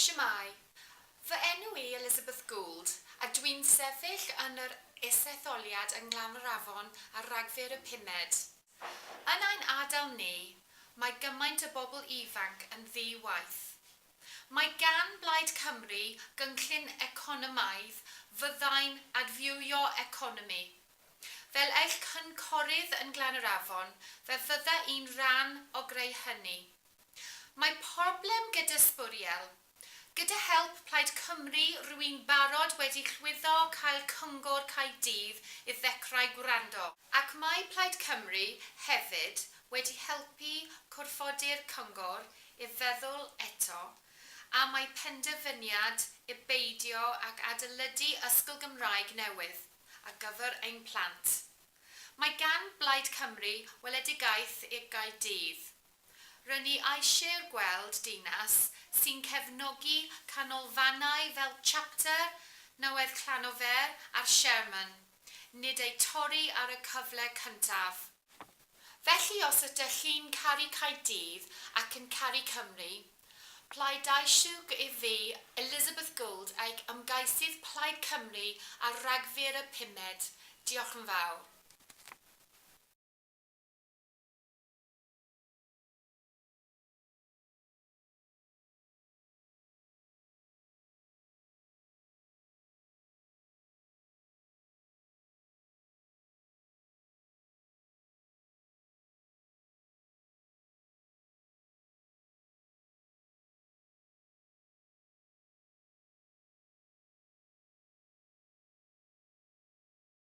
Shwmae? Fy enw i Elizabeth Gould a dwi'n sefyll yn yr isetholiad yng Nglanrafon ar Ragfyr y pumed. Yn ein ardal ni, mae gymaint o bobl ifanc yn ddi-waith. Mae gan Blaid Cymru gynllun economaidd fyddai'n adfywio economi. Fel eich cynghorydd yn Glan-yr-Afon, fe fydda i'n rhan o greu hynny. Mae problem gyda sbwriel. Gyda help Plaid Cymru rwy'n barod wedi llwyddo cael Cyngor Caerdydd i ddechrau gwrando. Ac mae Plaid Cymru hefyd wedi helpu corffodi'r Cyngor i feddwl eto am eu penderfyniad i beidio ag adeiladu ysgol Gymraeg newydd ar gyfer ein plant. Mae gan Blaid Cymru weledigaeth i'r Gaerdydd. R'yn ni eisiau gweld dinas sy'n cefnogi canolfannau fel Chapter, Neuadd Llanofer a'r Sherman, nid eu torri ar y cyfle cyntaf. Felly os ydych chi'n caru Caerdydd ac yn caru Cymru, pleidleisiwch i fi, Elizabeth Gould, eich ymgeisydd Plaid Cymru ar Ragfyr y pumed. Diolch yn fawr.